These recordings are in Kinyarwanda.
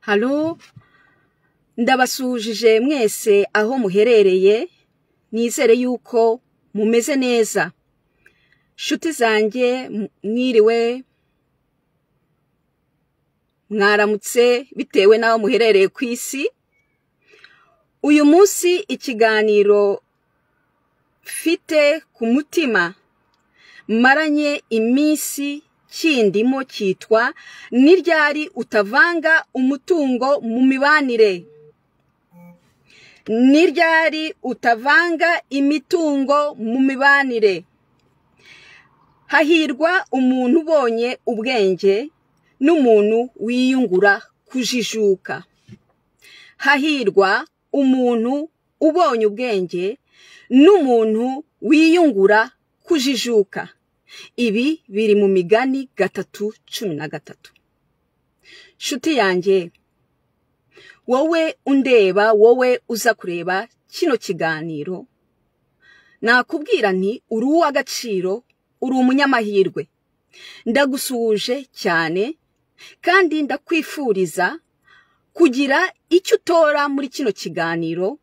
Halo, ndabasuhuje mwese aho muherereye, nizere yuko mumeze neza. Shuti zanjye mwiriwe, mwaramutse bitewe n'aho muherereye ku isi. Uyu munsi ikiganiro mfite ku mutima maranye iminsi kindimo cyitwa ni ryari utavanga umutungo mu mibanire. Ni ryari utavanga imitungo mu mibanire. Hahirwa umuntu ubonye ubwenge n'umuntu wiyungura kujijuka. Hahirwa umuntu ubonye ubwenge n'umuntu wiyungura kujijuka. Ibi biri mu Migani 3:13. Shuti yanjye, wowe undeba, wowe uza kureba kino kiganiro, nakubwira nti uri uw'agaciro, uri umunyamahirwe. Ndagusuhuje cyane kandi ndakwifuriza kugira icyo utora muri kino kiganiro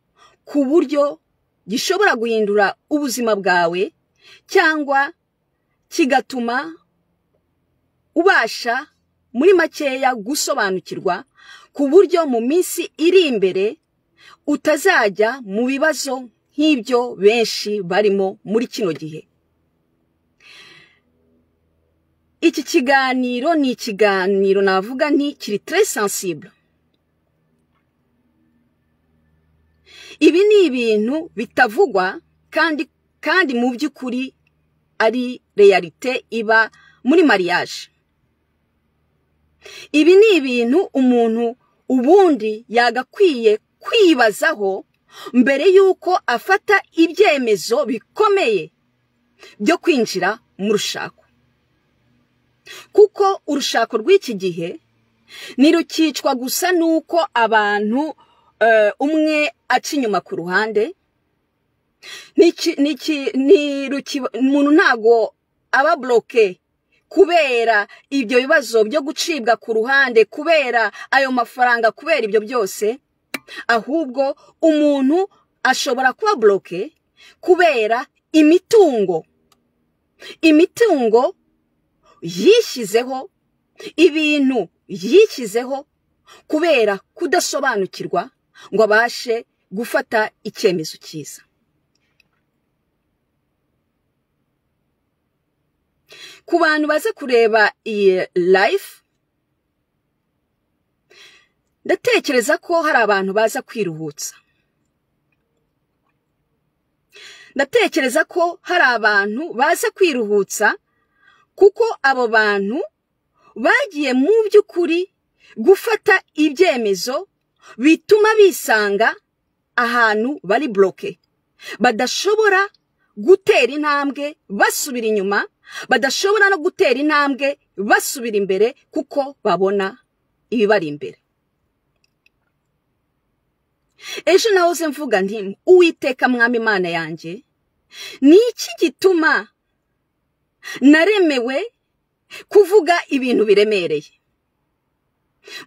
ku buryo gishobora guhindura ubuzima bwawe cyangwa kigatuma ubasha muri makeya gusobanukirwa ku buryo mu minsi iri imbere utazajya mu bibazo nk'ibyo benshi barimo muri kino gihe. Iki kiganiro ni ikiganiro navuga nti kiri très sensible. Ibi ni ibintu bitavugwa kandi mu by'ukuri ari realite iba muri mariage. Ibi ni ibintu umuntu ubundi yagakwiye kwibazaho mbere yuko afata ibyemezo bikomeye byo kwinjira mu rushako. Kuko urushako rw'iki gihe ntirukicwa gusa nuko abantu umwe aca inyuma ku ruhande, umuntu ntago aba bloqué kubera ibyo bibazo byo gucibwa ku ruhande, kubera ayo mafaranga, kubera ibyo byose. Ahubwo umuntu ashobora kuba bloqué kubera imitungo yishyizeho, ibintu yishyizeho kubera kudasobanukirwa ngo abashe gufata icyemezo cyiza. Ku bantu baze kureba iyi live, ndatekereza ko hari abantu baza kwiruhutsa. Ndatekereza ko hari abantu baza kwiruhutsa kuko abo bantu bagiye mu by'ukuri gufata ibyemezo bituma bisanga ahantu bari bloqué, badashobora gutera intambwe basubira inyuma, badashobora no gutera intambwe basubira imbere kuko babona ibibari imbere. Ejo nahoze mvuga nti Uwiteka Mwami Imana yanjye, ni iki gituma naremewe kuvuga ibintu biremereye?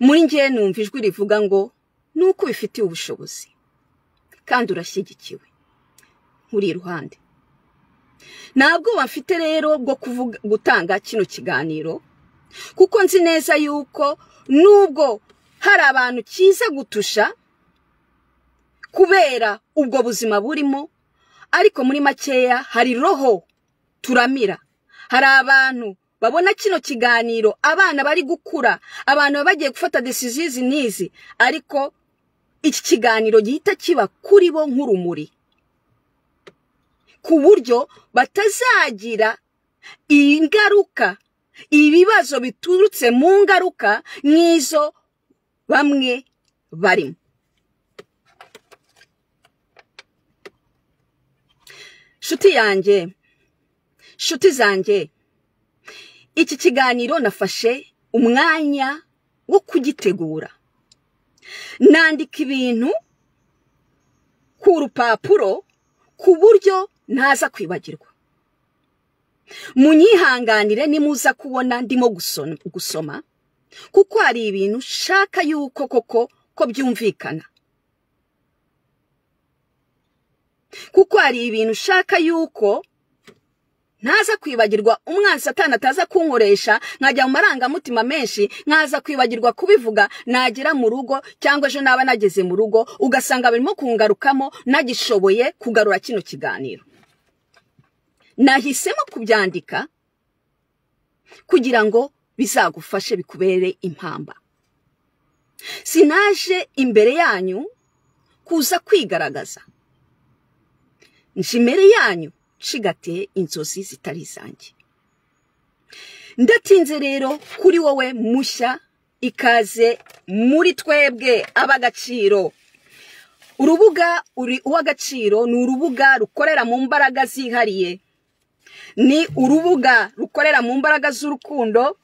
Muri njye numva ijwi rivuga ngo nuko ubifitiye ubushobozi kandi urashyigikiwe, nkuri iruhande. Ntabwo bafite rero bwo kuvuga gutanga kino kiganiro, kuko nzi neza yuko nubwo hari abantu kiza gutusha kubera ubwo buzima burimo, ariko muri makeya hari roho turamira. Hari abantu babona kino kiganiro, abana bari gukura, abantu bagiye gufata decisions nizi, ariko iki kiganiro gihita kiba kuri bo nk'urumuri, ku buryo batazagira ingaruka, ibibazo biturutse mu ngaruka nk'izo bamwe barimo. Shuti yanjye, shuti zanjye, iki kiganiro nafashe umwanya wo kugitegura. Nandika ibintu ku rupapuro ku buryo ntaza kwibagirwa. Munyihanganire nimuza kubona ndimo gusoma, Kuko hari ibintu ushaka yuko koko ko byumvikana. Kuko hari ibintu ushaka yuko ntaza kwibagirwa, umwanzi Satani ataza kunkoresha nkajya mu marangamutima menshi, nkaza kwibagirwa kubivuga nagera mu rugo cyangwa ejo naba nageze mu rugo ugasanga birimo kungarukamo nagishoboye kugarura kino kiganiro. Nahisemo kubyandika kugira ngo bizagufashe bikubere impamba. Sinaje imbere yanyu kuza kwigaragaza, nje imbere yanyu nshigatiye inzozi zitari izanjye. Ndatinze rero kuri wowe mushya, ikaze muri twebwe ab'agaciro. Urubuga uri uw'agaciro ni urubuga rukorera mu mbaraga zihariye, ni urubuga rukorera mu mbaraga z'urukundo,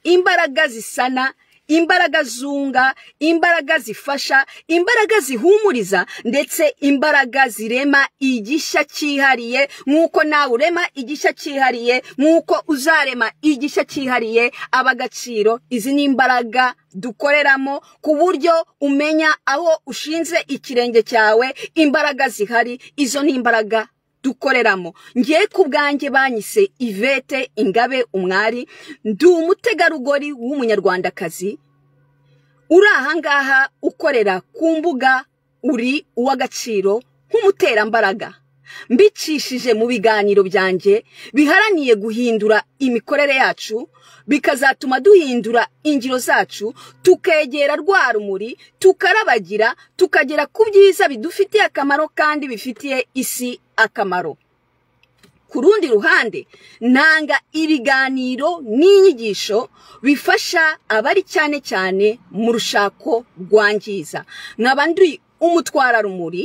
imbaraga zisana, imbaraga zunga, imbaraga zifasha, imbaraga zihumuriza, ndetse imbaraga zirema igishya cyihariye, nk'uko nawe urema igishya cyihariye, nk'uko uzarema igishya cyihariye ab'agaciro. Izi ni imbaraga dukoreramo ku buryo umenya aho ushinze ikirenge cyawe, imbaraga zihari, izo ni imbaraga dukoreramo. Ngiye ku bwanjye banyise Yvette Ingabe Umwari, ndi umutegarugori w'umunyarwandakazi uri ahangaha ukorera ku mbuga uri uw'agaciro nk'umuterambaraga. Mbicishije mu biganiro byanjye biharaniye guhindura imikorere yacu, bikazatuma duhindura ingiro zacu, tukegera rwa rumuri, tukarabagira, tukagera ku byiza bidufitiye akamaro kandi bifitiye isi akamaro. Ku rundi ruhande, ntanga ibiganiro n'inyigisho bifasha abari cyane cyane mu rushako rwangiza. Nkaba ndi umutwararumuri,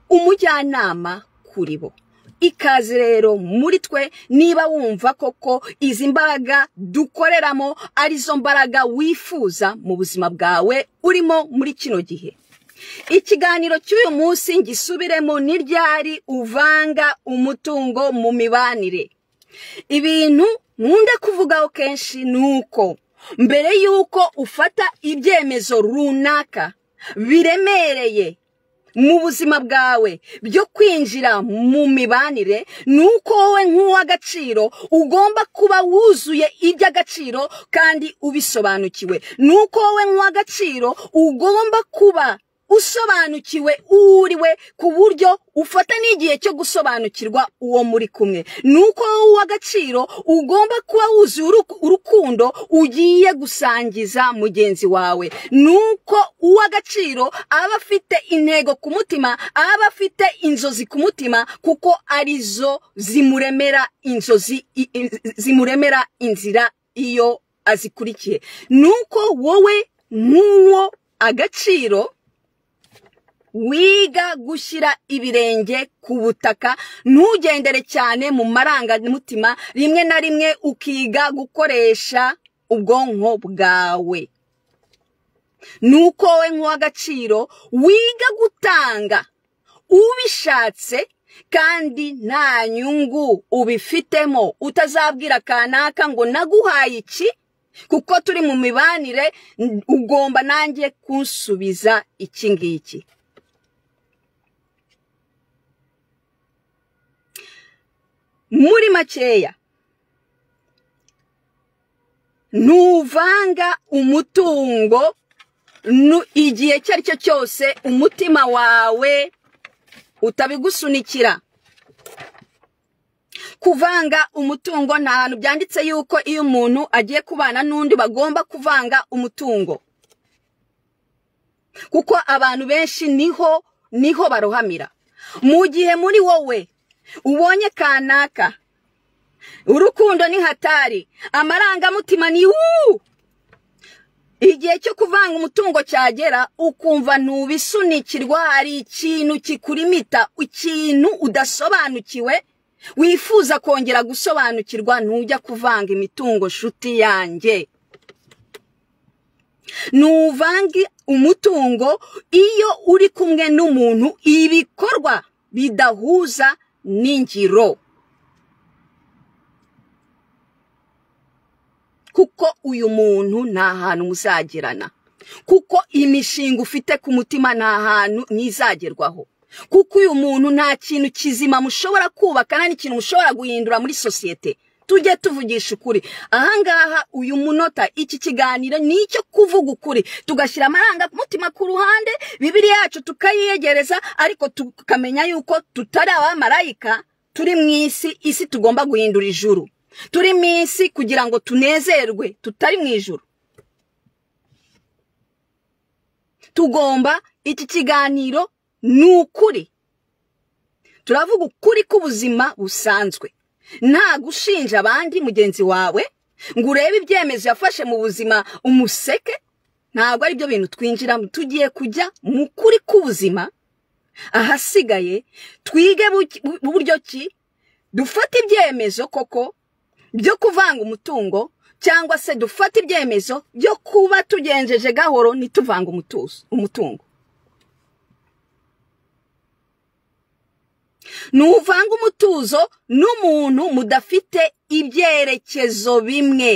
umujyanama kuri bo. Ikaze rero muri twe, niba wumva koko izi mbaraga dukoreramo arizo mbaraga wifuza mu buzima bwawe urimo muri kino gihe. Ikiganiro cy'uyu munsi ngisubiremo, ni ryari uvanga umutungo mu mibanire. Ibintu nkunda kuvugaho kenshi ni uko mbere y'uko ufata ibyemezo runaka biremereye mu buzima bwawe byo kwinjira mu mibanire, ni uko wowe nk'uw'agaciro ugomba kuba wuzuye iby'agaciro kandi ubisobanukiwe. Ni uko wowe nk'uw'agaciro ugomba kuba usobanukiwe uriwe ku buryo ufata n'igihe cyo gusobanukirwa uwo muri kumwe. Ni uko wowe uw'agaciro ugomba kuba wuzuye urukundo ugiye gusangiza mugenzi wawe. Ni uko uw'agaciro aba afite intego ku mutima, aba afite inzozi ku mutima, kuko arizo zimuremera inzozi, zimuremera inzira iyo azikurikiye. Ni uko wowe nk'uwo agaciro wiga gushyira ibirenge ku butaka, ntugendere cyane mu marangamutima, rimwe na rimwe ukiga gukoresha ubwonko bwawe. Nuko wowe nk'uw'agaciro wiga gutanga ubishatse kandi nta nyungu ubifitemo, utazabwira kanaka ngo naguhaye iki kuko turi mu mibanire, ugomba nanjye kunsubiza iki ngiki. Muri makeya, ntuvanga umutungo igihe icyo ari cyo cyose umutima wawe utabigusunikira. Kuvanga umutungo nta hantu byanditse yuko iyo umuntu agiye kubana n'undi bagomba kuvanga umutungo, kuko abantu benshi niho barohamira. Mu gihe muri wowe ubonye kanaka, urukundo ni hatari, amarangamutima ni igihe cyo kuvanga umutungo cyagera ukumva ntubisunikirwa, hari ikintu kikurimita, ikintu udasobanukiwe wifuza kongera gusobanukirwa, ntujya kuvanga imitungo nshuti yanjye. Nuvange umutungo iyo uri kumwe n'umuntu ibikorwa bidahuza n'ingiro. Kuko uyu muntu nta hantu muzagirana, kuko imishinga ufite ku mutima nta hantu ntizagerwaho, kuko uyu muntu nta kintu kizima mushobora kubaka, nta n'ikintu mushobora guhindura muri sosiyete. Tujye tuvugisha ukuri ahangaha. Uyu munota iki kiganiro ni icyo kuvuga ukuri, tugashyira amarangamutima ku ruhande, Bibiliya yacu tukayiyegereza, ariko tukamenya yuko tutari abamarayika, turi mu isi, isi tugomba guhindura ijuru. Turi mu isi kugira ngo tunezerwe, tutari mu ijuru. Tugomba, iki kiganiro ni ukuri, turavuga ukuri k'ubuzima busanzwe, nta gushinja abandi. Mugenzi wawe ngo urebe ibyemezo yafashe mu buzima umuseke, ntabwo ari byo bintu twinjiramo. Tugiye kujya mu kuri k'ubuzima, ahasigaye twige buryo ki dufata ibyemezo koko byo kuvanga umutungo, cyangwa se dufata ibyemezo byo kuba tugenjeje gahoro ntituvanga umutungo. Nuvanga umutuzo n'umuntu mudafite ibyerekezo bimwe,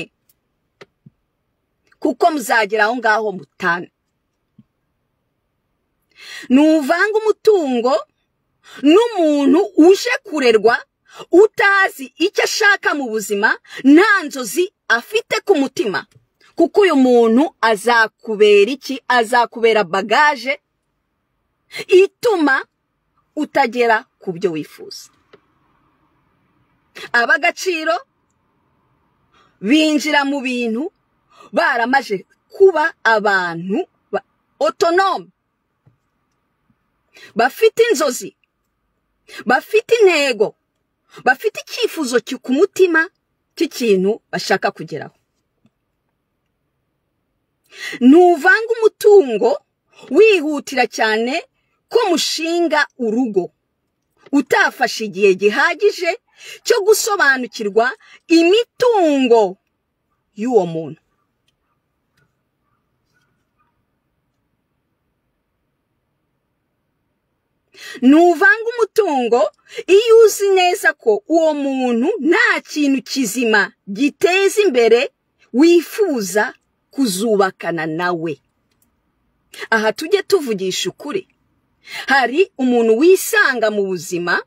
kuko muzagera aho ngaho mutana. Nuvanga umutungo n'umuntu uje kurerwa, utazi icyo ashaka mu buzima, nta nzozi afite ku mutima, kuko uyu muntu azakubera iki? Azakubera bagaje ituma utagera ku byo wifuza. Ab'agaciro binjira mu bintu baramaje kuba abantu autonome, bafite inzozi, bafite intego, bafite icyifuzo ku mutima cy'ikintu bashaka kugeraho. Ntuvanga umutungo wihutira cyane ko mushinga urugo, utafashe igihe gihagije cyo gusobanukirwa imitungo y'uwo muntu. Nuvanga umutungo iyo uzi neza ko uwo muntu nta kintu kizima giteza imbere wifuza kuzubakana nawe. Aha tujye tuvugisha ukuri. Hari umuntu wisanga mu buzima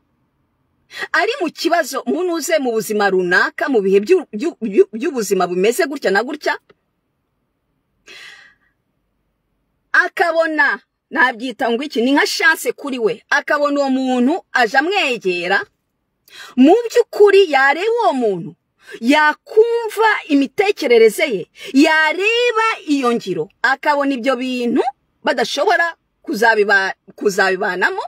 ari mu kibazo, umuntu uze mu buzima runaka, mu bihe by'ubuzima bumeze gutya na gutya, akabona, nabyita ngo iki, ni nka chance kuri we, akabona uwo muntu aje amwegera. Mu by'ukuri yareba uwo muntu, yakumva imitekerereze ye, yareba iyo ngiro, akabona ibyo bintu badashobora kuzabibanamo,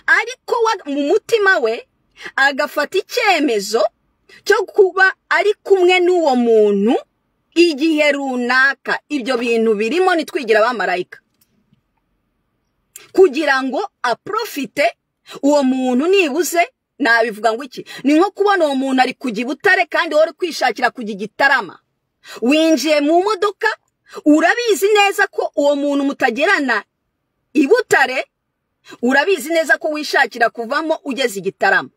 ariko mu mutima we agafata icyemezo cyo kuba ari kumwe n'uwo muntu igihe runaka. Ibyo bintu birimo nitwigira abamarayika, kugira ngo aprofite uwo muntu. Nibuze nabivuga ngo iki, ni nko kubona uwo muntu ari kujya i Butare kandi wowe uri kwishakira kujya i Gitarama. Winjiye mu modoka, urabizi neza ko uwo muntu mutagerana i Butare, urabizi neza ko wishakira kuvamo ugeze i Gitarama.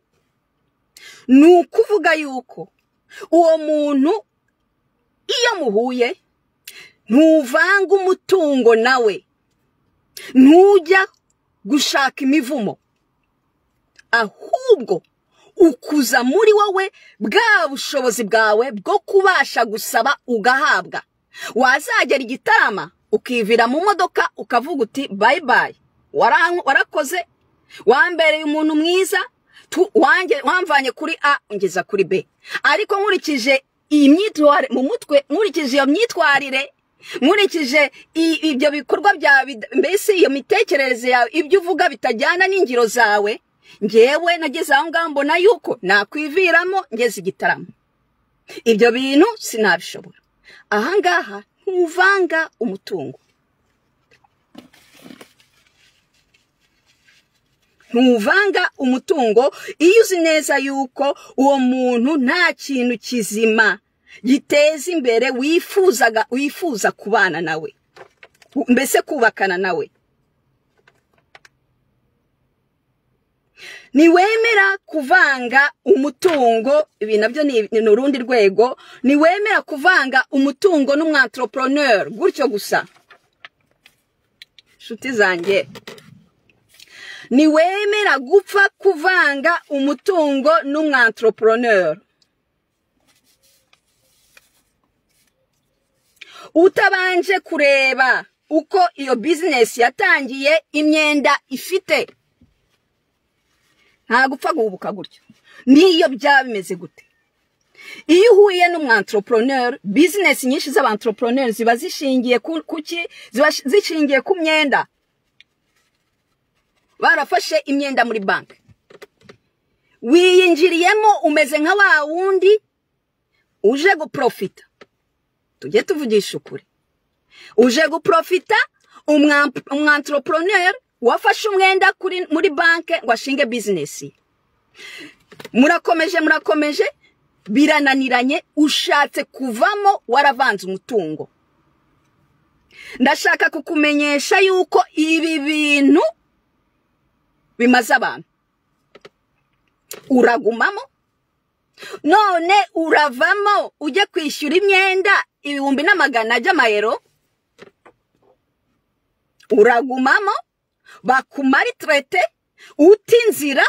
Ni ukuvuga yuko uwo muntu iyo muhuye ntuvanga umutungo nawe, ntujya gushaka imivumo, ahubwo ukuza muri wowe bwa bushobozi bwawe bwo kubasha gusaba ugahabwa. Wazagera i Gitarama ukivira mu modoka ukavuga uti bye bye, warakoze, wambereye umuntu mwiza, wamvanye kuri A ungeza kuri B, ariko nkurikije iyi myitwarire mu mutwe, nkurikije iyo myitwarire, nkurikije ibyo bikorwa byawe, mbese iyo mitekerereze yawe, ibyo uvuga bitajyana n'ingiro zawe, ngewe nageze aho ngaho mbona yuko nakwiviramo ngeze i Gitarama. Ibyo bintu sinabishobora. Ahangaha ntuvanga umutungo, ntuvanga umutungo iyo uzi neza yuko uwo muntu nta kintu kizima giteza imbere wifuza kubana nawe, mbese kubakana nawe. Niwemera kuvanga umutungo, ibi nabyo ni urundi rwego. Niwemera kuvanga umutungo n'umwentrepreneur gutyo gusa, nshuti zanjye, niwemera gupfa kuvanga umutungo n'umwentrepreneur utabanje kureba uko iyo business yatangiye, imyenda ifite, nta gupfa guhubuka gutyo, niyo byaba bimeze gute. Iyo uhuye n'umwentrepreneur, business nyinshi z'abentrepreneur ziba zishingiye kuki? Ziba zishingiye ku myenda. Barafashe imyenda muri banki, wiyinjiriyemo umeze nka wa wundi uje guprofita. Tujye tuvugisha ukuri, uje guprofita. Umwentrepreneur wafashe umwenda muri banki ngo ashinge business, murakomeje murakomeje, birananiranye, ushatse kuvamo waravanze umutungo. Ndashaka kukumenyesha yuko ibi bintu bimaze abantu. Uragumamo none uravamo ujye kwishyura imyenda 2,100 by'amayero, uragumamo bakumara itrete uta inzira.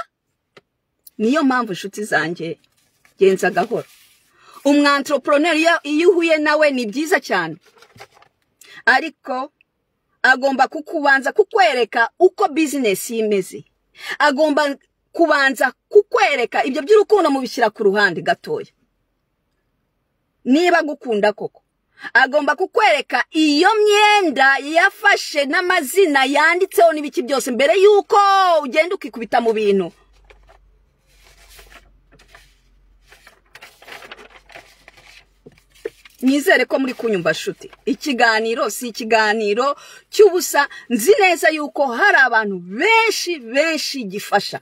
Niyo mpamvu inshuti zanjye, genza gahoro. Umwentrepreneur iyo uhuye nawe ni byiza cyane, ariko agomba kukubanza kukwereka uko business imeze, agomba kubanza kukwereka ibyo by'urukundo mubishyira ku ruhande gatoya. Niba gukunda koko, agomba kukwereka iyo myenda yafashe n'amazina yanditseho n'ibiki byose mbere yuko ugenda ukikubita mu bintu. Nizere ko muri kunyumva shuti. Ikiganiro si ikiganiro cy'ubusa, nzi neza yuko hari abantu benshi benshi gifasha.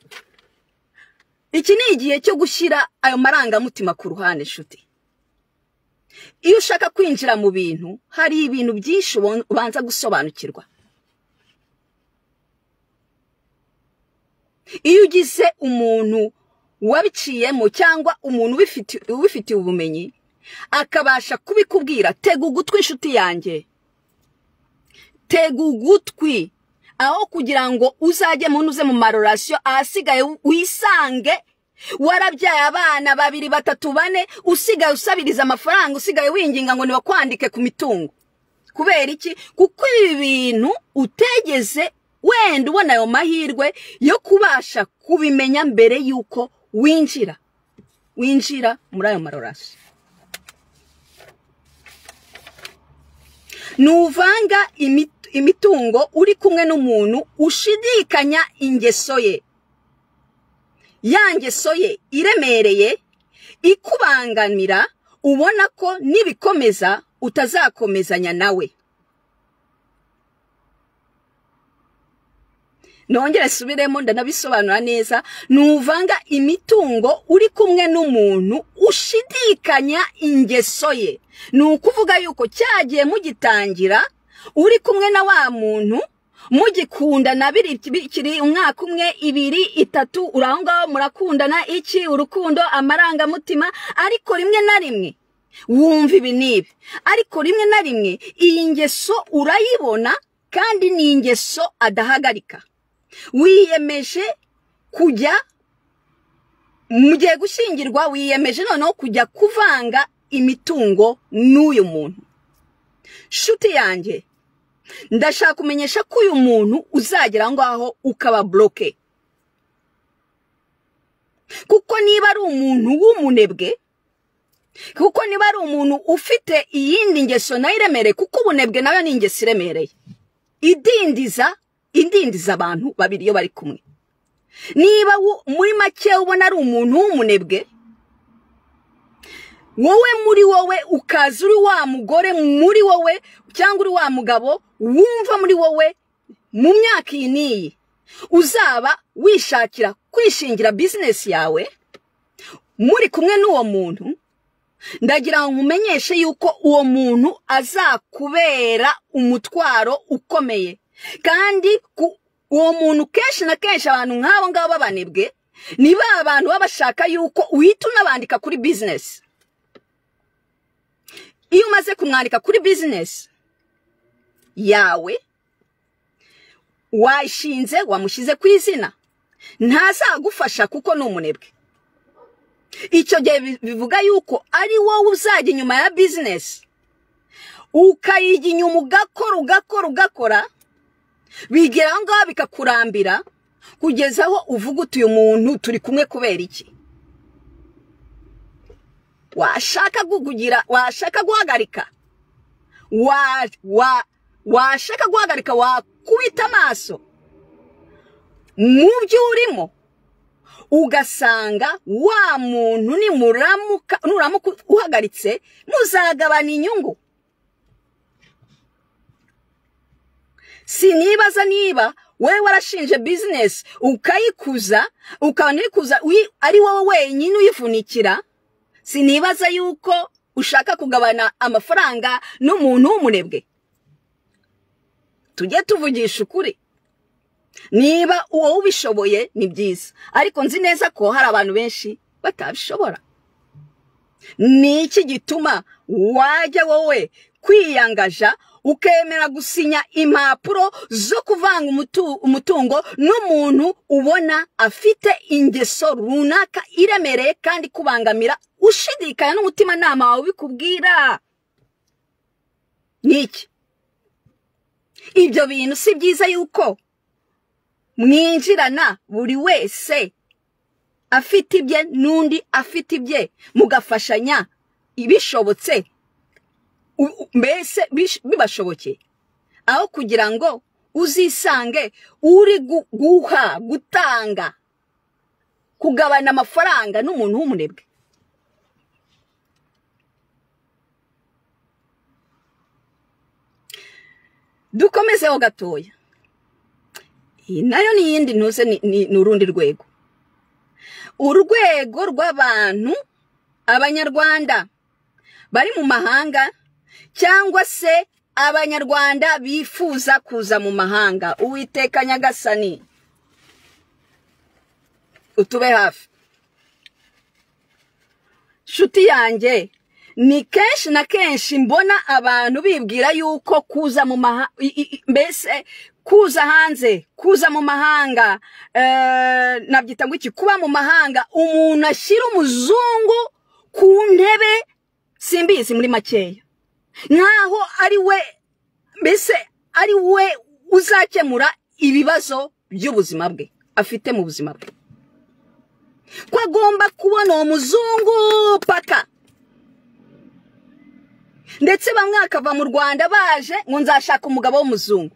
Iki ni igihe cyo gushyira ayo marangamutima ku ruhande shuti. Iyo ushaka kwinjira mu bintu, hari ibintu byinshi ubanza gusobanukirwa. Iyo ugize umuntu wabiciyemo cyangwa umuntu ubifitiye ubumenyi akabasha kubikubwira, tega ugutwi inshuti yanjye, tega ugutwi, aho kugira ngo uzajye munuze mu marorasiyo ahasigaye wisange warabyaye abana 2, 3, 4, usigaye usabiriza amafaranga, usigaye winginga ngo nibakwandike ku mitungo. Kubera iki? Kuko ibi bintu utegeze wenda ubona ayo mahirwe yo kubasha kubimenya mbere yuko winjira muri ayo marorasiyo. Nuvanga imitungo uri kumwe n'umuntu ushidikanya ingeso ye, ya ngeso ye iremereye ikubangamira, ubona ko nibikomeza utazakomezanya nawe. Nongere subiremo ndanabisobanura neza. Nuvanga imitungo uri kumwe n'umuntu ushidikanya ingeso ye, ni ukuvuga yuko cyagiye mugitangira uri kumwe na wa muntu mugikundana biri umwaka 1, 2, 3, uraho ngaho murakundana iki urukundo amarangamutima, ariko rimwe na rimwe wumva ibi n'ibi, ariko rimwe na rimwe iyi ngeso urayibona kandi ni ingeso adahagarika. Wiyemeje kujya mugiye gushyingirwa, wiyemeje noneho kujya kuvanga imitungo n'uyu muntu. Shuti yanjye, ndashaka kumenyesha ko uyu muntu uzagera ngaho ukaba bloqué. Kuko niba ari umuntu w'umunebwe, kuko niba ari umuntu ufite iyindi ngeso nayo iremereye, kuko ubunebwe nayo ni ingeso iremereye, idindiza abantu babiri iyo bari kumwe. Niba muri make ubona ari umuntu w'umunebwe, wowe muri wowe ukaza uri wa mugore muri wowe cyangwa uri wa mugabo wumva muri wowe mu myaka iyi n'iyi uzaba wishakira kwishingira business yawe muri kumwe n'uwo muntu, ndagira ngo nkumenyeshe yuko uwo muntu azakubera umutwaro ukomeye. Kandi Uwo muntu kenshi na kenshi, abantu nk'abo ngabo b'abanebwe ni ba bantu baba bashaka yuko uhita unabandika kuri business. Iyo umaze kumwandika kuri business yawe, wayishinze, wamushyize ku izina, ntazagufasha kuko ni umunebwe. Icyo gihe bivuga yuko ari wowe uzajya inyuma ya business, ukayijya inyuma, ugakora, ugakora, ugakora, bigera aho ngaho bikakurambira, kugeza aho uvuga uti: "Uyu muntu turi kumwe kubera iki?" Washaka kugira, washaka guhagarika, washaka guhagarika, wakubita amaso mu byo urimo, ugasanga wa muntu nimuramuka, nuramuka uhagaritse, muzagabana inyungu. Sinibaza niba wowe warashinje business, ukayikuza, ukabona ari wowe wenyine uyivunikira, sinibaza yuko ushaka kugabana amafaranga n'umuntu w'umunebwe. Tujye tuvugisha ukuri. Niba uwo ubishoboye ni byiza, ariko nzi neza ko hari abantu benshi batabishobora. Ni iki gituma wajya wowe kwiyangaja, ukemera gusinya impapuro zo kuvanga umutungo n'umuntu ubona afite ingeso runaka iremereye kandi kubangamira, ushidikanya n'umutimanama wawe ubikubwira? Ni iki? Ibyo bintu si byiza yuko mwinjirana, buri wese afite ibye n'undi afite ibye, mugafashanya bishobotse, mbese bibashobokeye, aho kugira ngo uzisange uri guha, gutanga, kugabana amafaranga n'umuntu w'umunebwe? Dukomezeho gatoya. Iyi nayo ni iyindi ntuze, ni urundi rwego, urwego rw'abantu, Abanyarwanda bari mu mahanga cyangwa se Abanyarwanda bifuza kuza mu mahanga. Uwiteka Nyagasani, utube hafi. Nshuti yanjye, ni kenshi na kenshi mbona abantu bibwira yuko kuza mu mahanga, mbese kuza hanze, kuza mu mahanga, nabyita ngo iki, kuba mu mahanga, umuntu ashyira umuzungu ku ntebe, simbizi, muri makeya nkaho ari we, mbese ari we uzakemura ibibazo by'ubuzima bwe afite mu buzima bwe, ko agomba kubona uwo muzungu paka. Ndetse bamwe bakava mu Rwanda baje ngo: "Nzashaka umugabo w'umuzungu."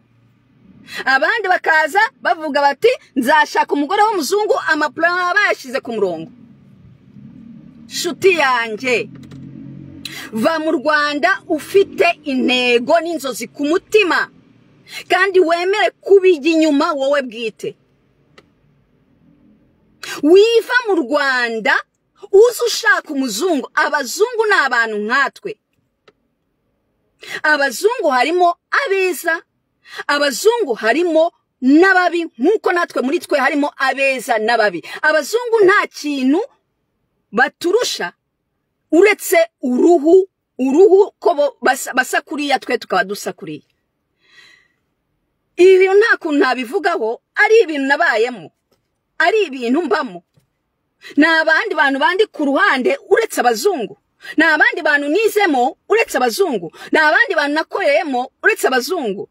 Abandi bakaza bavuga bati: "Nzashaka umugore w'umuzungu." Amaplan bayashyize ku murongo. Nshuti yanjye, va mu Rwanda ufite intego n'inzozi ku mutima, kandi wemere kubijya inyuma wowe bwite. Wiva mu Rwanda uza ushaka umuzungu. Abazungu ni abantu nkatwe. Abazungu harimo abeza, abazungu harimo n'ababi, nk'uko natwe muri twe harimo abeza n'ababi. Abazungu nta kintu baturusha uretse uruhu, uruhu ko basa kuriya, twe tukaba dusa kuriya. Ibi bintu nta kuntu nabivugaho, ari ibintu nabayemo, ari ibintu mbamo. Nta bandi bantu bandi ku ruhande uretse abazungu, nta bandi bantu nizemo uretse abazungu, nta bandi bantu nakoreyemo uretse abazungu,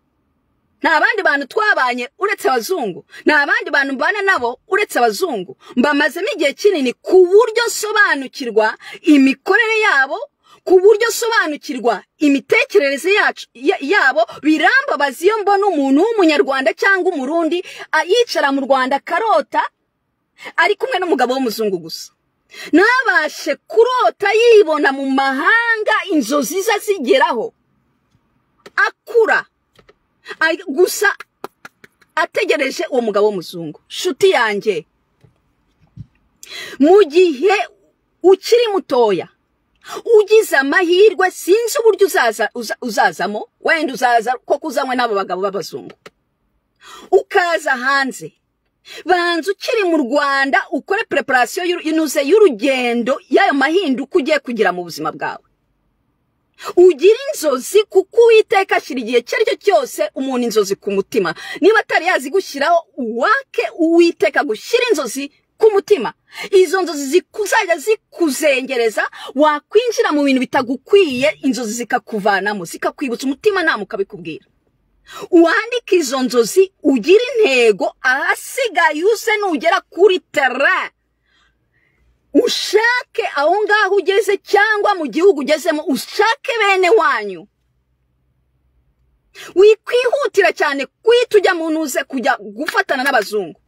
nta bandi bantu twabanye uretse abazungu, nta bandi bantu mbana nabo uretse abazungu. Mbamazemo igihe kinini ku buryo nsobanukirwa imikorere yabo, ku buryo nsobanukirwa imitekerereze yacu yabo. Birambabaza iyo mbona umuntu w'Umunyarwanda cyangwa Umurundi yicara mu Rwanda akarota ari kumwe n'umugabo w'umuzungu gusa, ntabashe kurota yibona mu mahanga, inzozi ze azigeraho akura, gusa ategereje uwo mugabo w'umuzungu. Nshuti yanjye, mu gihe ukiri mutoya, ugize amahirwe, sinzi uburyo uzaza, uzazamo, wenda uzaza ko kuzanywe n'abo bagabo b'abazungu. Ukaza hanze, banza ukiri mu Rwanda ukore preparation y'unuze y'urugendo y'ayo mahinduka ugiye kugira mu buzima bwawe. Ugira inzozi, kuko Uwiteka ashyira igihe icyo ari cyo cyose umuntu inzozi ku mutima. Niba atari yazi gushyiraho, uwake Uwiteka gushyira inzozi ku mutima. Izo nzozi zikuzajya zikuzengereza, wakwinjira mu bintu bitagukwiye inzozi zikakuvanamo, zikakwibutsa umutima nama ukabikubwira. Uwandike izo nzozi, ugire intego, ahasigaye uze nugera kuri terrain ushake aho ngaho ugeze cyangwa mu gihugu ugezemo, ushake bene wanyu. Wikwihutira cyane kwita ujya mu ntuze kujya gufatana n'abazungu.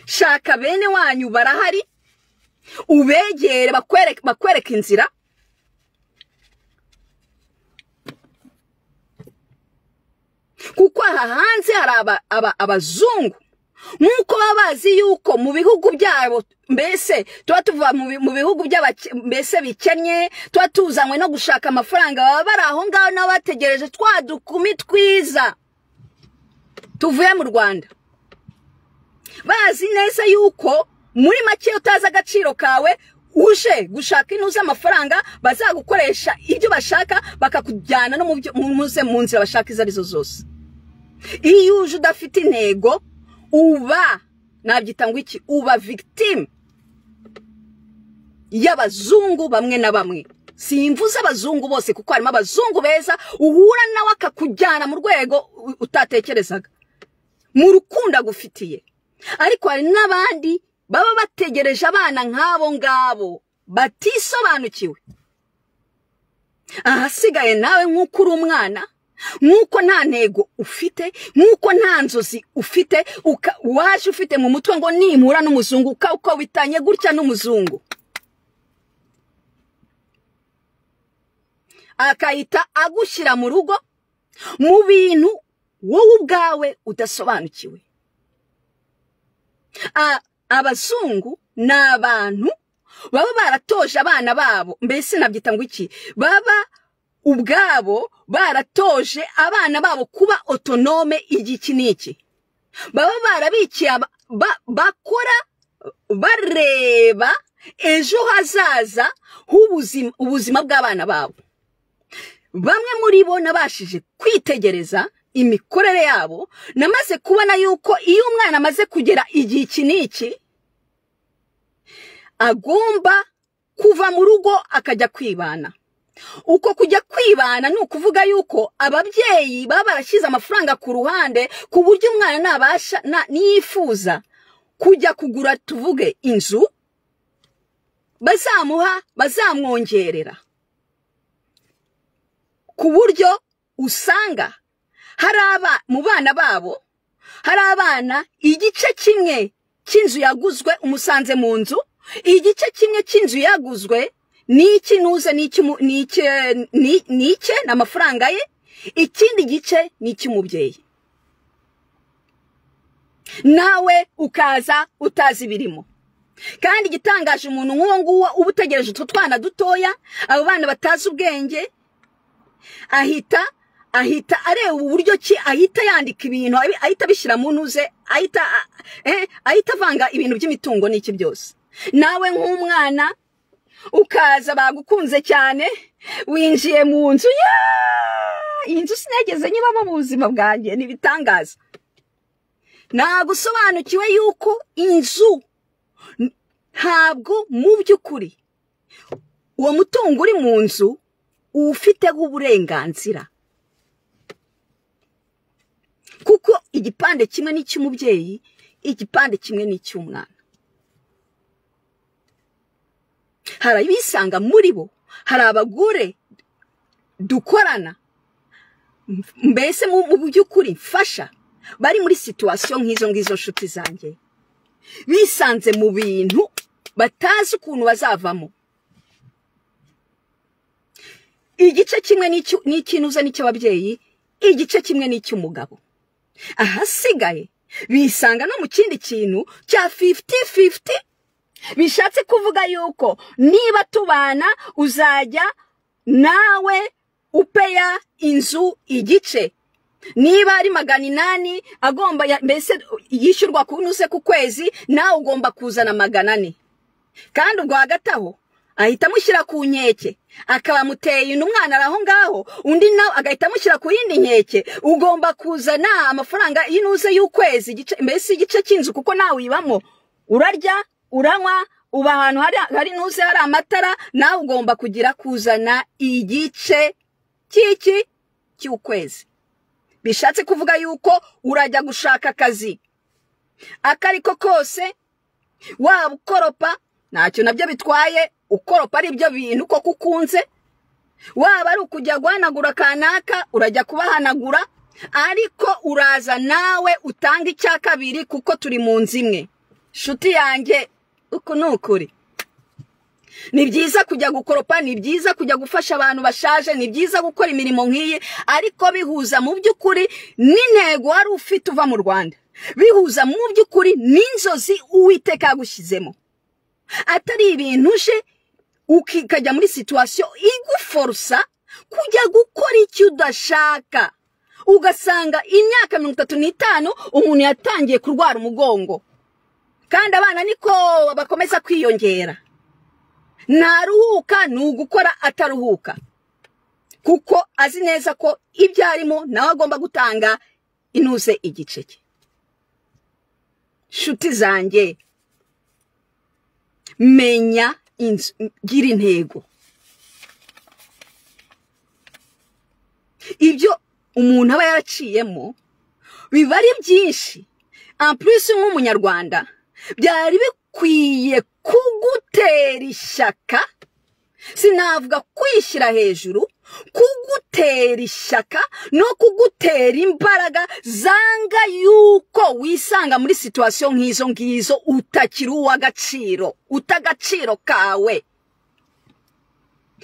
Shaka bene wanyu barahari, ubegere bakwereka inzira. Kuko aha hanze hari abazungu nk'uko baba bazi yuko mu bihugu byabo, mbese tuba tuva mu bihugu mbese bikennye, tuba tuzanywe no gushaka amafaranga, baba bari aho ngaho nabo bategereje twa dukumi twiza tuvuye mu Rwanda, bazi neza yuko muri make utazi agaciro kawe, uje gushaka intuza amafaranga, bazagukoresha ibyo bashaka, bakakujyana no mu nzira bashaka izo arizo zose. Iyo uje udafite intego, uba nabyita ngo iki, uba victime y'abazungu bamwe na bamwe. Simvuze abazungu bose, kuko harimo abazungu beza uhura nawe akakujyana mu rwego utatekerezaga, mu rukundo agufitiye. Ariko hari n'abandi baba bategereje abana nk'abo ngabo batisobanukiwe. Ahasigaye nawe nk'uko uri umwana, nk'uko nta ntego ufite, nk'uko nta nzozi ufite, waje ufite mu mutwe ngo nimpura n'umuzungu, uko bitanye gutya n'umuzungu, akahita agushyira mu rugo mu bintu wowe ubwawe udasobanukiwe. Abazungu ni abantu baba baratoje abana babo, mbese nabyita ngo iki, baba ubwabo baratoje abana babo kuba autonome igiki n'iki, baba barabikiye, bakora bareba ejo hazaza h'ubuzima bw'abana babo. Bamwe muri bo nabashije kwitegereza imikorere yabo, namaze kubona yuko iyo umwana amaze kugera igihe iki n'iki agomba kuva mu rugo akajya kwibana. Uko kujya kwibana ni ukuvuga yuko ababyeyi baba barashyize amafaranga ku ruhande, ku buryo umwana nabasha niyifuza kujya kugura tuvuge inzu, bazamuha, bazamwongerera, ku buryo usanga hari mu bana babo hari abana igice kimwe cy'inzu yaguzwe umusanze mu nzu, igice kimwe cy'inzu yaguzwe n'iki nuze n'ike n'amafaranga ye, ikindi gice n'icy'umubyeyi. Nawe ukaza utazi ibirimo. Kandi igitangaje, umuntu nk'uwo nguwo uba utegereje utwo twana dutoya, abo bana batazi ubwenge, ahita areba uburyo ki ahita yandika ibintu, ahita abishyira mu ntuze, ahita avanga ibintu by'imitungo n'iki byose. Nawe nk'umwana ukaza bagukunze cyane, winjiye mu nzu, iyi nzu sinageze nyibamo mu buzima bwanjye, n'ibitangaza. Nagusobanukiwe yuko inzu ntabwo mu by'ukuri uwo mutungo uri mu nzu uwufiteho uburenganzira, kuko igipande kimwe ni icy'umubyeyi, igipande kimwe ni icy'umwana. Hari abisanga muri bo, hari abagore dukorana mbese mu by'ukuri mfasha, bari muri situation nk'izo ngizo, nshuti zanjye, bisanze mu bintu batazi ukuntu bazavamo. Igice kimwe n'ikinuza n'icy'ababyeyi, igice kimwe n'icy'umugabo. Ahasigaye bisanga no mu kindi kintu cya 50-50, bishatse kuvuga yuko niba tubana uzajya nawe upeya inzu igice, Niba ari 800 agomba mbese yishyurwa kunuse ku kwezi, nawe ugomba kuzana 400. Kandi ubwo hagati aho ahita amushyira ku nkeke, akaba amuteye umwana aho ngaho, undi nawe agahita amushyira ku yindi nkeke. Ugomba kuzana amafaranga y'inuze y'ukwezi, mbese igice cy'inzu, kuko nawe uyibamo, urarya, uranywa, uba ahantu hari nuze hari amatara, nawe ugomba kugira kuzana igice cy'iki cy'ukwezi. Bishatse kuvuga yuko urajya gushaka akazi akariko kose, waba ukoropa ntacyo nabyo bitwaye, ukoropa ari byo bintu koko ukunze, waba ari ukujya guhanagura kanaka urajya kubahanagura, ariko uraza nawe utanga icya kabiri kuko turi mu nzu imwe. Shuti yanjye, uku ni ukuri. Ni byiza kujya gukoropa, ni byiza kujya gufasha abantu bashaje, ni byiza gukora imirimo nk'iyi, ariko bihuza mu by'ukuri n'intego wari ufite uva mu Rwanda, bihuza mu by'ukuri n'inzozi Uwiteka yagushyizemo. Atari ibintu uje ukajya muri situation iguforsa kujya gukora icyo udashaka, ugasanga imyaka 35 umuntu yatangiye kurwara umugongo, kandi abana niko bakomeza kwiyongera. Ntaruhuka, ni ugukora ataruhuka, kuko azi neza ko ibyo arimo nawe agomba gutanga inuze igice cye. Shuti zanjye, menya inzu, gira intego. Ibyo umuntu aba yaraciyemo biba ari byinshi. En plus nk'umunyarwanda byari bikwiye kugutera ishyaka, sinavuga kwishyira hejuru, kugutera ishyaka no kugutera imbaraga zanga yuko wisanga muri situation nk'izo ngizo utakiri uw'agaciro, utagaciro kawe.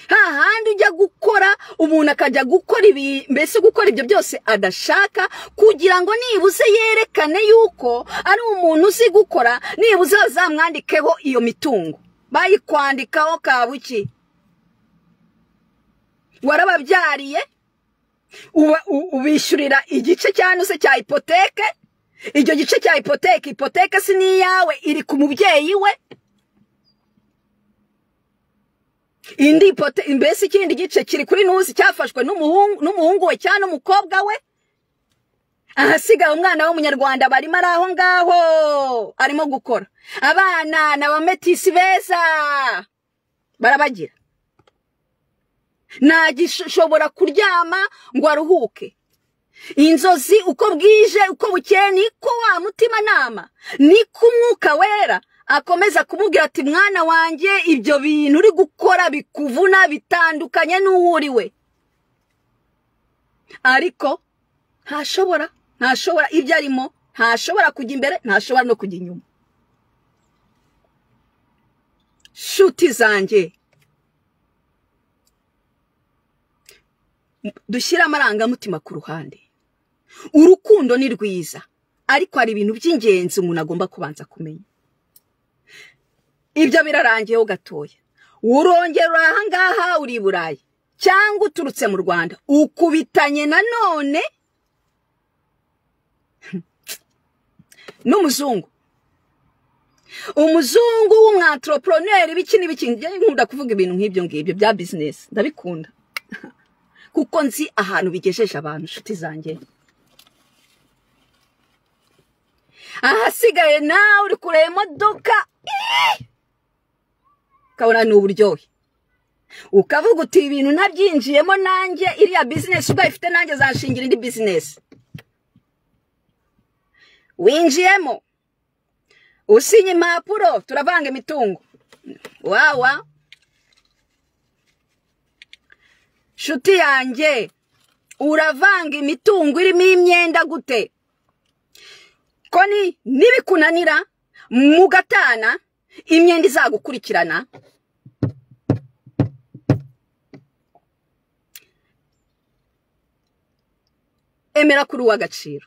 Hahandi ujya gukora, umuntu akajya gukora ibi, mbese gukora ibyo byose adashaka, kugira ngo nibuze yerekane yuko ari umuntu uzi gukora, nibuze bazamwandikeho iyo mitungo. Bayikwandikaho kabuki? Warababyariye, ubishyurira igice cyanuse cya hypothèque. Icyo gice cya hypothèque, hypothèque si niyawe, iri ku mubyeyi we. Indi mbese ikindi gice kiri kuri nuzi cyafashwe n'umuhungu we cyangwa n'umukobwa we. Ahasigaye umwana w'umunyarwanda barimo ari aho ngaho arimo gukora. Abana n'abametisi beza barabagira, ntagishobora kuryama ngo aruhuke. Inzozi uko bwije uko bukeye niko wa mutima nama, niko umwuka wera akomeza kumubwira ati mwana wanjye, ibyo bintu uri gukora bikuvuna bitandukanye n'uwo uri we. Ariko ntashobora ibyo arimo, ntashobora kujya imbere, ntashobora no kujya inyuma. Shuti zanjye, dushyire amarangamutima ku ruhande. Urukundo ni rwiza, ariko hari ibintu by'ingenzi umuntu agomba kubanza kumenya. Ibyo birarangiyeho gatoya, urongera aha ngaha uri i Burayi cyangwa uturutse mu Rwanda, ukubitanye nanone n'umuzungu. Umuzungu w'umwantrepreneur ibiki n'ibiki. Nkunda kuvuga ibintu nk'ibyo ngibyo bya business, ndabikunda kuko nzi ahantu bigejeje abantu. Inshuti zanjye, ahasigaye nawe uri kureba imodoka ukabona ni uburyohe, ukavuga uti ibintu nabyinjiyemo nanjye, iriya business ubwo ifite nanjye zanshingira indi business. Winjiyemo usinye impapuro, turavanga imitungo. Wawa shuti yanjye, uravanga imitungo irimo imyenda gute? Koni nibikunanira mugatana, imyenda izagukurikirana. Emera kuri uw'agaciro,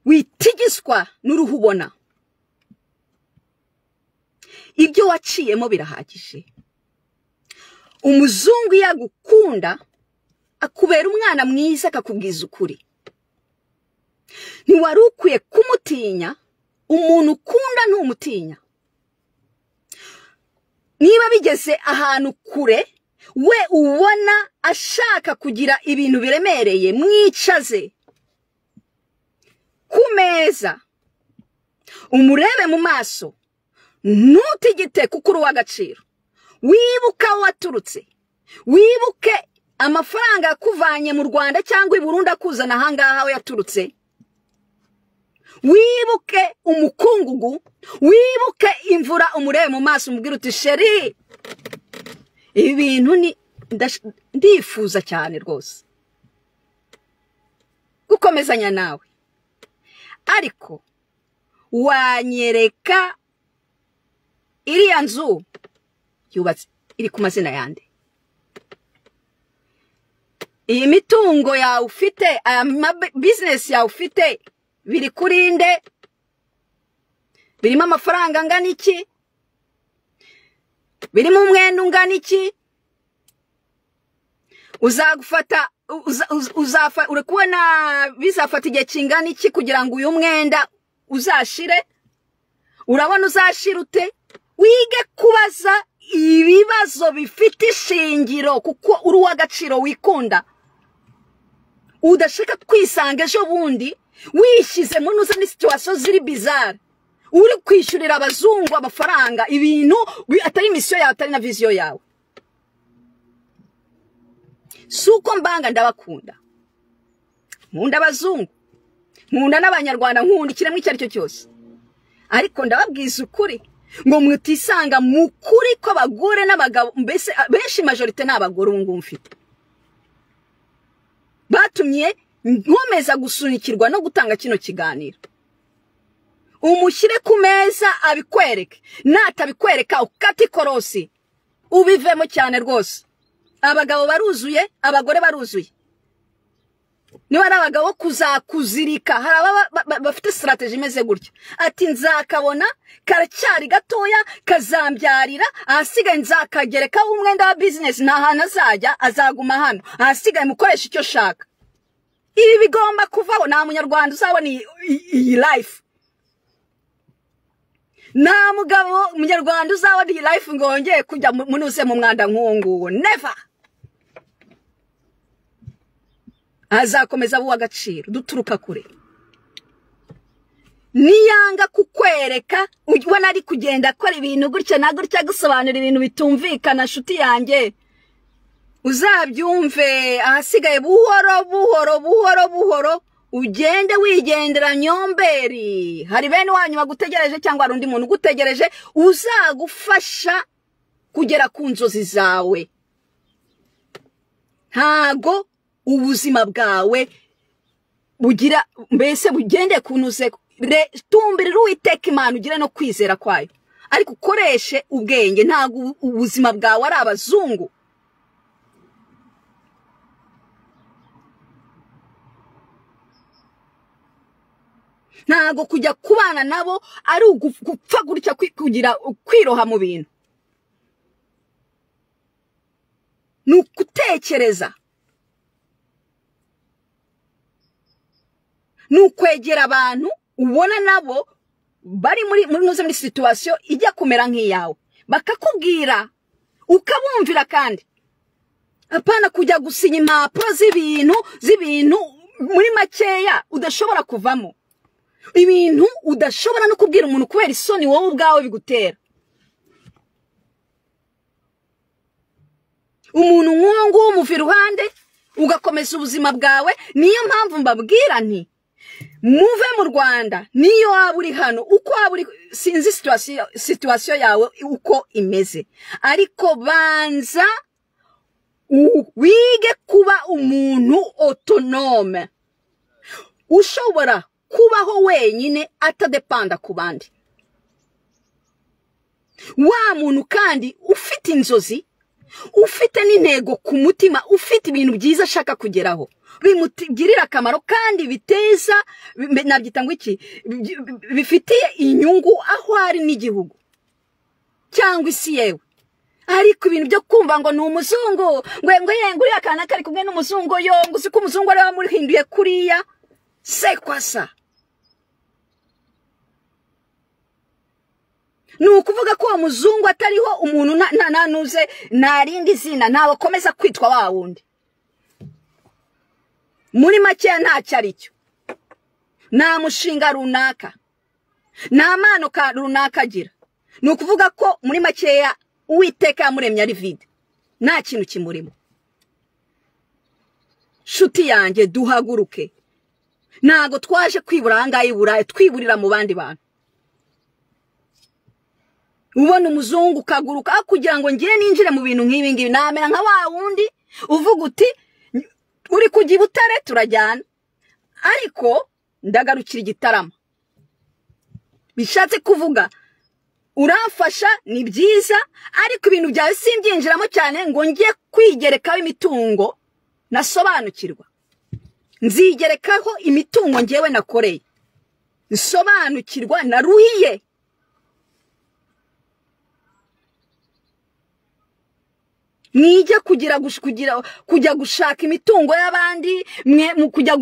witigiswa n'uruhu ubona. Ibyo waciyemo birahagije. Umuzungu yagukunda Akubera umwana mwiza akakubwiza ukuri. Ntiwari ukwiye kumutinya. Umuntu ukunda ntumutinya. Niba bigeze ahantu kure, we ubona ashaka kugira ibintu biremereye, mwicaze ku meza, umurebe mu maso, ntutigite kuko uri uw'agaciro. Wibuke aho waturutse, wibuke amafaranga yakuvanye mu Rwanda cyangwa i Burundi akuzana ahangaha aho yaturutse. Wibuke umukungugu, wibuke imvura, umurebe mu maso umubwire uti chéri, ibi bintu ni ndifuza cyane rwose gukomezanya nawe, ariko wanyereka iriya nzu yubatse iri ku mazina yande, iyi mitungo yawe ufite, aya bizinesi yawe ufite biri kuri nde, birimo amafaranga angana iki, birimo umwenda ungana iki, uzagufata uri kubona bizafata igihe kingana iki kugira ngo uyu mwenda uzashire, urabona uzashira ute? Wige kubaza ibibazo bifite ishingiro kuko uri uw'agaciro wikunda, udashaka kwisanga ejo bundi wishyize muri nuza muri situation ziri bizarre, uri kwishyurira abazungu amafaranga ibintu atari mission yawe, atari na vision yawe. Si uko mbanga, ndabakunda, nkunda abazungu, nkunda n'abanyarwanda, nkunda ikiremwa icyo ari cyo cyose, ariko ndababwiza ukuri ngo mutisanga mu kuri ko abagore n'abagabo, mbese benshi majorité ni abagore ubu ngubu mfite, batumye nkomeza gusunikirwa no gutanga kino kiganiro. Umushyire ku meza abikwereke, natabikwereka ukate ikorosi ubivemo cyane rwose. Abagabo baruzuye, abagore baruzuye. Niba ari abagabo kuzakuzirika, hari ababa bafite strategy imeze gutya, ati nzakabona karacyari gatoya kazambyarira, ahasigaye nzakagereka umwenda wa business, nta hantu azajya, azaguma hano, ahasigaye mukoresha icyo shaka. Ibi bigomba kuvaho. Nta munyarwanda uzabona iyi life, nta mugabo munyarwanda uzabona iyi life ngo wongeye kujya munuze mu mwanda nk'uwo nguwo, never. Azakomeza abo agaciro, duturuka kure. Niyanga kukwereka, ubona ari kugenda akora ibintu gutya na gutya, gusobanura ibintu bitumvikana, nshuti yanjye uzabyumve. Ahasigaye buhoro buhoro buhoro buhoro ugende wigendera nyomberi. Hari bene wanyu bagutegereje cyangwa hari undi muntu ugutegereje uzagufasha kugera ku nzozi zawe. Ntago ubuzima bwawe bugira mbese bugende kunuze, tumbirira Uwiteka Imana ugire no kwizera kwayo, ariko ukoreshe ubwenge. Ntago ubuzima bwawe ari abazungu. Ntago kujya kubana nabo ari ugupfa gutya kugira kwiroha mu bintu. Ni ukutekereza, ni ukwegera abantu ubona nabo bari muri muri situation ijya kumera nk'iyawe, bakakubwira ukabumvira, kandi apana kujya gusinya impapuro z'ibintu muri makeya udashobora kuvamo, ibintu udashobora no kubwira umuntu kubera isoni wowe ubwawe bigutera. Umuntu nk'uwo nguwo umuva iruhande ugakomeza ubuzima bwawe. Niyo mpamvu mbabwira nti muve mu Rwanda, niyo waba uri hano, uko waba uri, sinzi situation yawe uko imeze, ariko banza wige kuba umuntu autonome, ushobora kubaho wenyine atadepanda ku bandi. Wa muntu kandi ufite inzozi, ufite n'intego ku mutima, ufite ibintu byiza ashaka kugeraho bimugirira akamaro kandi biteza, nabyita ngo iki, bifitiye inyungu aho ari n'igihugu cyangwa isi yewe. Ariko ibintu byo kumva ngo ni umuzungu, ngo uriya kana kari kumwe n'umuzungu, yo ngo uzi ko umuzungu ari wamuhinduye kuriya, c'est quoi ça? Ni ukuvuga ko uwo muzungu atariho umuntu nanuze nta rindi zina, ntawe akomeza kwitwa wa wundi. Muri makeya ntacyo ari cyo, nta mushinga runaka, nta mpano runaka agira. Ni ukuvuga ko muri makeya Uwiteka yamuremye ari vide, nta kintu kimurimo. Nshuti yanjye, duhaguruke. Ntago twaje kwibura ahangaha i Burayi, twiburira mu bandi bantu. Ubona umuzungu ukaguruka kugira ngo ngire ninjire mu bintu nk'ibi ngibi, namera nka wa wundi uvuga uti uri kujya i Butare turajyana, ariko ndagarukira Igitarama. Bishatse kuvuga uramfasha ni byiza, ariko ibintu byawe simbyinjiramo cyane ngo njye kwigerekaho imitungo nasobanukirwa. Nzigerekaho imitungo ngewe nakoreye, nsobanukirwa naruhiye. Nijya kujya gushaka imitungo y'abandi, mwe mu kujya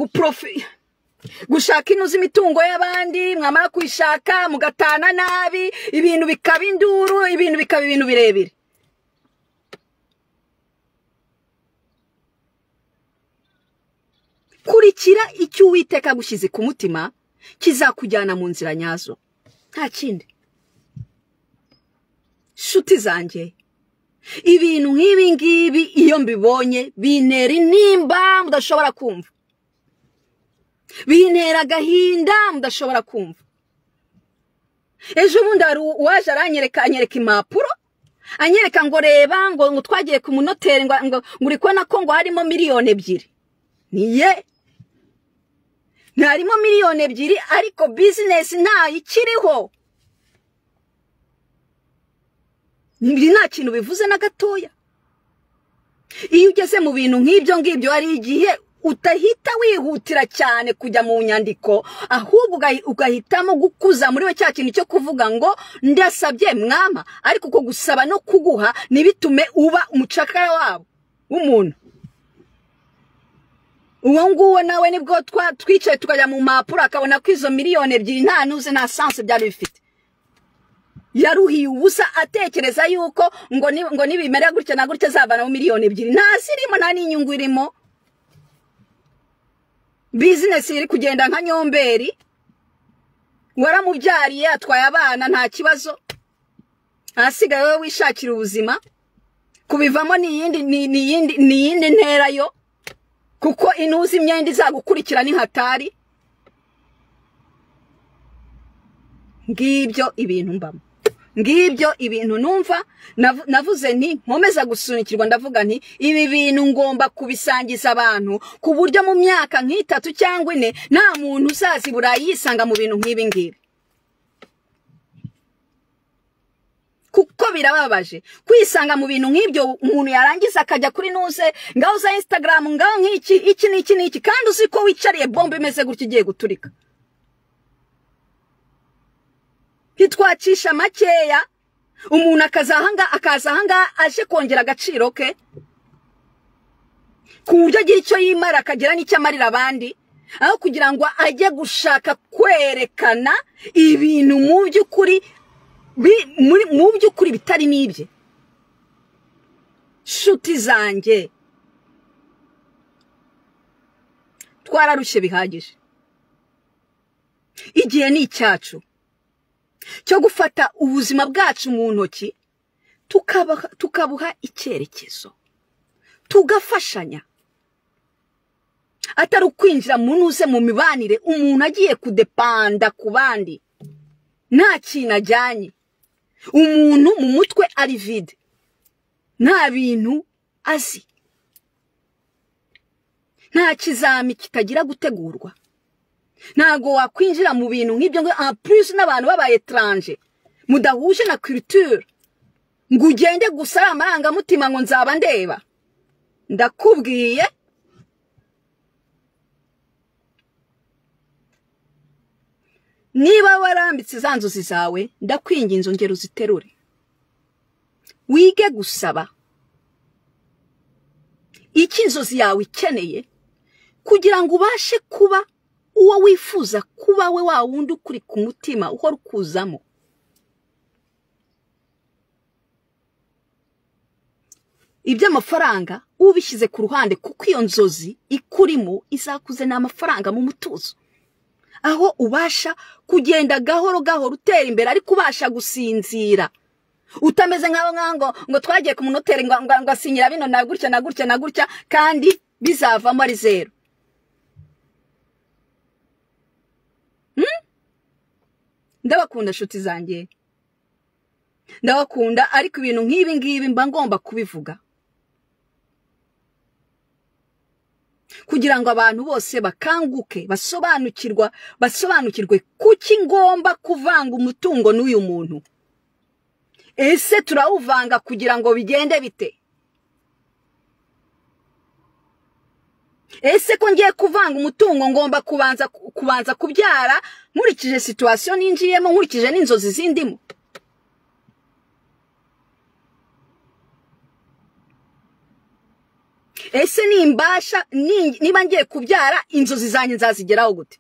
gushaka inuzi imitungo y'abandi, mwamara kuyishaka mugatana nabi, ibintu bikaba induru, ibintu bikaba ibintu birebire. Kurikira icyo Uwiteka agushyize ku mutima kizakujyana mu nzira nyazo, nta kindi. Nshuti zanjye, ibintu nk'ibi ngibi iyo mbibonye bintera intimba mudashobora kumva, bintera agahinda mudashobora kumva. Ejo bundi hari uwaje aranyereka, anyereka impapuro, anyereka ngo reba, ngo twagiye ku munoteri, ngo uri kubona ko ngo harimo 2 miliyoni. Niye ntarimo 2 miliyoni, ariko business ntayo ikiriho. Nta kintu bivuze na gatoya. Iyo ugeze mu bintu nk'ibyo ngibyo, hari igihe utahita wihutira cyane kujya mu nyandiko, ahubwo ugahitamo gukuza muri we cya kintu cyo kuvuga ngo ndasabye mwama, ariko uko gusaba no kuguha ntibitume uba umucakara wabo w'umuntu. Uwo nguwo nawe nibwo twicaye tukajya mu mpapuro, akabona ko izo 2 miliyoni nta nuze nta sens byari bifite. Yaruhiye ubusa atekereza yuko ngo nibimera gutya na gutya azavanamo 2 miliyoni, nta zirimo, nta n'inyungu irimo. Business iri kugenda nka nyomberi, waramubyariye atwaye abana nta kibazo, ahasigaye wowe wishakira ubuzima. Kubivamo ni iyindi ntera yo, kuko inuzi imyenda izagukurikira ni hatari. Ngibyo ibintu mbamo, ngibyo ibintu numva. Navuze nti nkomeza gusunikirwa, ndavuga nti ibi bintu ngomba kubisangiza abantu, ku buryo mu myaka nk'itatu cyangwa 4 nta muntu uzaza i Burayi yisanga mu bintu nk'ibi ngibi. Kuko birababaje kwisanga mu bintu nk'ibyo, umuntu yarangiza akajya kuri nuze ngaho za Instagram, ngaho nk'iki iki n'iki n'iki, kandi uzi ko wicariye bombe imeze gutya igiye guturika. Ntitwacisha makeya, umuntu akaza ahangaha aje kongera agaciro ke, ku buryo agira icyo yimara akagira n'icyo amarira abandi, aho kugira ngo ajye gushaka kwerekana ibintu mu by'ukuri mu by'ukuri bitari n'ibye. Nshuti zanjye, twararushye bihagije. Igihe ni icyacu cyo gufata ubuzima bwacu mu ntoki, tukabuha icyerekezo, tugafashanya, atari ukwinjira mu ntuze mu mibanire umuntu agiye kudepanda ku bandi nta kintu ajyanye. Umuntu mu mutwe ari vide, nta bintu azi, nta kizami kitagira gutegurwa. Ntago wakwinjira mu bintu nk'ibyo ngo en plus n'abantu babaye étranger mudahuje na culture, ngo ugende gusa ari amarangamutima ngo nzaba ndeba. Ndakubwiye, niba warambitse za nzozi zawe, ndakwinginze ongera uziterure. Wige gusaba icyo inzozi yawe ikeneye kugira ngo ubashe kuba uwo wifuza kuba we, wa wundi ukuri ku mutima uhora ukuzamo. Iby'amafaranga ubishyize ku ruhande, kuko iyo nzozi ikurimo izakuze n'amafaranga mu mutuzo, aho ubasha kugenda gahoro gahoro utera imbere, ariko ubasha gusinzira utameze nk'abo ngango ngo twagiye ku munoteri ngo asinyira bino na gutya na gutya na gutya, kandi bizavamo ari zero. Ndabakunda nshuti zanjye, ndabakunda, ariko ibintu nk'ibi ngibi mba ngomba kubivuga kugira ngo abantu bose bakanguke, basobanukirwe kuki ngomba kuvanga umutungo n'uyu muntu. Ese turawuvanga kugira ngo bigende bite? Ese ko ngiye kuvanga umutungo ngomba kubanza kubyara nkurikije situation ninjiyemo, nkurikije n'inzozi zindimo? Ese nimbasha niba ngiye kubyara inzozi zanjye nzazigeraho gute?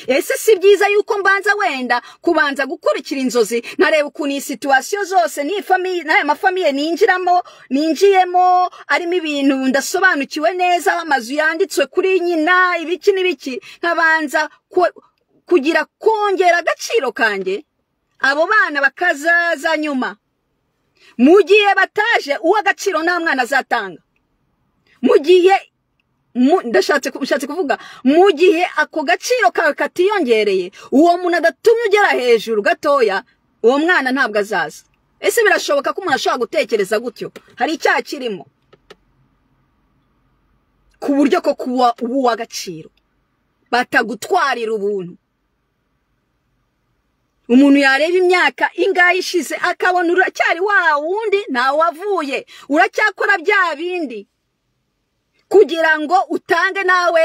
Ese si byiza yuko mbanza wenda kubanza gukurikira inzozi, nkareba ukuntu iyi situation zose ni famille n'aya mafamiye ninjiyemo arimo ibintu ndasobanukiwe neza, amazu yanditswe kuri nyina, ibiki n'ibiki, nkabanza kugira kongera agaciro kanjye, abo bana bakazaza nyuma. Mu gihe bataje uwo agaciro nta mwana azatanga. Mu gihe ndashatse kuvuga, mu gihe ako gaciro kawe katiyongereye, uwo muntu adatumye ugera hejuru gatoya, uwo mwana ntabwo azaza. Ese birashoboka ko umuntu ashobora gutekereza gutyo? Hari icyaha kirimo ku buryo ko kuba uwo agaciro batagutwarira ubuntu. Umuntu yareba imyaka ingahe ishize akabona uracyari wa wundi, ntawe wavuye, uracyakora bya bindi kugira ngo utange nawe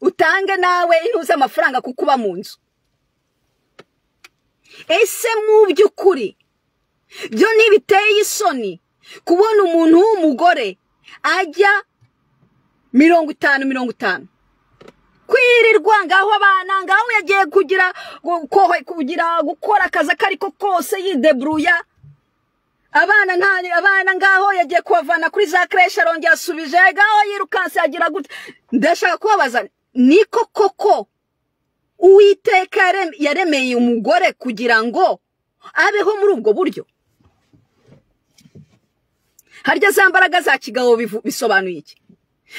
utange nawe intuze amafaranga kukuba mu nzu. Ese mu by'ukuri byo ntibiteye isoni kubona umuntu w'umugore ajya 50 50 kwirirwa ngaho abana ngaho yagiye kugira gukora akazi akariko kose yidebruya abana abana ngaho yagiye kubavana kuri za crèche arongera asubije ngaho yirukanse agira gute. Ndashaka kubabaza, niko koko Uwiteka yaremeye umugore kugira ngo abeho muri ubwo buryo? Harya za mbaraga za kigabo bisobanuye iki?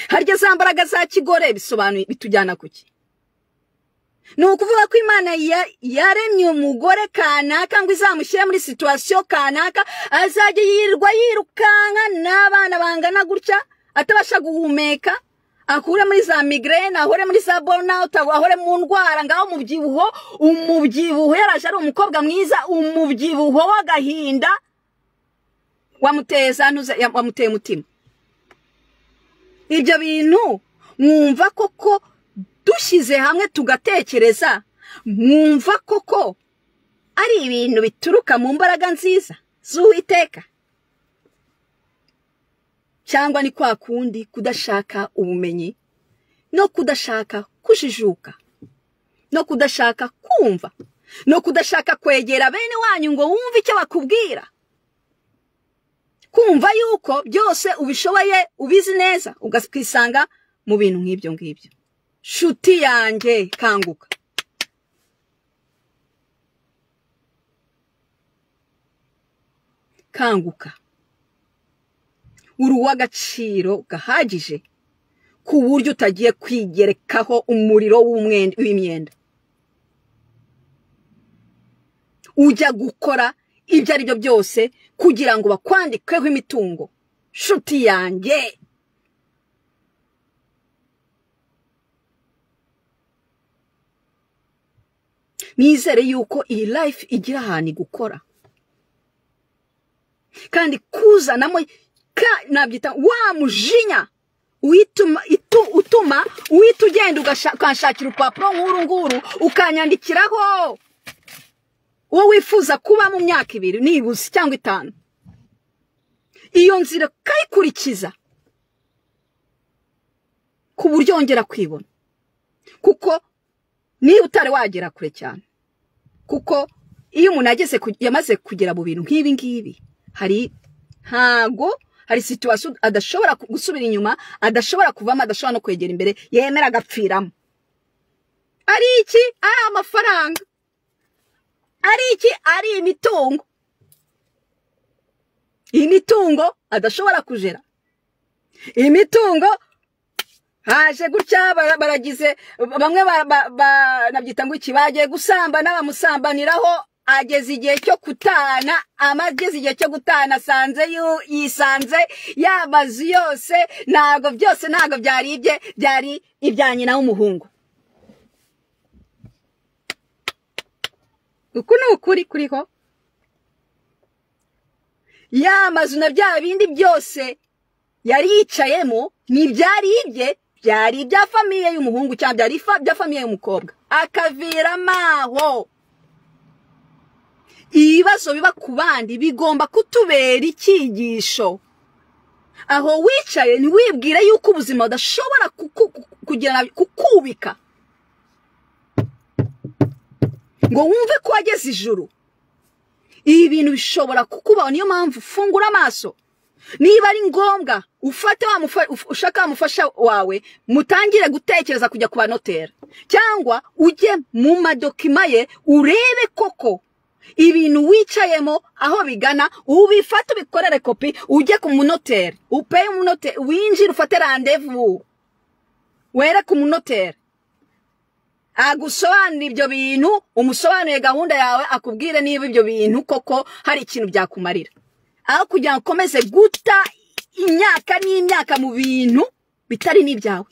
Harya za mbaraga za kigore bisobanuye bitujyana kuki? Ni ukuvuga ko Imana yaremye umugore kanaka ngo izamushyire muri situation kanaka, azajya yirirwa yirukanka n'abana bangana gutya atabasha guhumeka, akure muri za migraine, ahore muri za burnout, ahore mu ndwara, ngaho umubyibuho yaraje ari umukobwa mwiza, umubyibuho w'agahinda wamuteye umutima. Ibyo bintu mwumva koko dushyize hamwe tugatekereza, mwumva koko ari ibintu bituruka mu mbaraga nziza z'Uwiteka? Cyangwa ni kwa kundi kudashaka ubumenyi no kudashaka kujijuka no kudashaka kumva no kudashaka kwegera bene wanyu ngo wumve icyo bakubwira, kumva yuko byose ubishoboye ubizi neza, ugasanga mu bintu nk'ibyo ngibyo. Shuti yanjye, kanguka. Kanguka. Uri uw'agaciro gahagije ku buryo utagiye kwigerekaho umuriro w'imyenda. Ujya gukora ibyo ari byo byose kugira ngo bakwandikeho imitungo. Shuti yanjye, nizere yuko iyi life igira ahantu gukora, kandi kuzanamo nabyita wa mujinya utuma uhita ugenda ukanshakira urupapuro nk'uru nguru ukanyandikiraho. Uwo wifuza kuba mu myaka 2 nibuze cyangwa 5, iyo nzira kayikurikiza ku buryo wongera kwibona. Kuko niba utari wagera kure cyane, kuko iyo umuntu ageze yamaze kugera mu bintu nk'ibi ngibi, hari ntago hari situation adashobora gusubira inyuma, adashobora kuvamo, adashobora no kwegera imbere, yemera agapfiramo. Ari iki? Ari amafaranga. Ari iki? Ari imitungo. Imitungo adashobora kujera. Imitungo haje gutya baragize bamwe nabyita ngo iki, bagiye gusambana, bamusambaniraho, ageze igihe cyo kutana, amageze igihe cyo gutana asanze yisanze yamazu yose, ntago byose ntago byari ibye, byari ibya nyina w'umuhungu. Uku ni ukuri kuriho. Yamazu na bya bindi byose yari yicayemo ni byari ibye, byari ibya famiye y'umuhungu cyangwa byari ibya famiye y'umukobwa, akaviramaho. Ibibazo biba ku bandi bigomba kutubera icyigisho. Aho wicaye ntiwibwire yuko ubuzima budashobora kugira kukubika ngo wumve ko wageze ijuru. Ibi bintu bishobora kukubaho. Niyo mpamvu fungura amaso. Niba ari ngombwa ufate ushaka wamufasha wawe, mutangire gutekereza kujya ku banoteri, cyangwa ujye mu madokima ye urebe koko ibintu wicayemo aho bigana, ubifate ubikorere kopi, ujye ku munoteri, upeye umunoteri, winjire ufate rendez-vous, wereke umunoteri agusobanurira ibyo bintu, umusobanuriye gahunda yawe, akubwire niba ibyo bintu koko hari ikintu byakumarira, aho kugira ngo ukomeze guta imyaka n'imyaka mu bintu bitari n'ibyawe,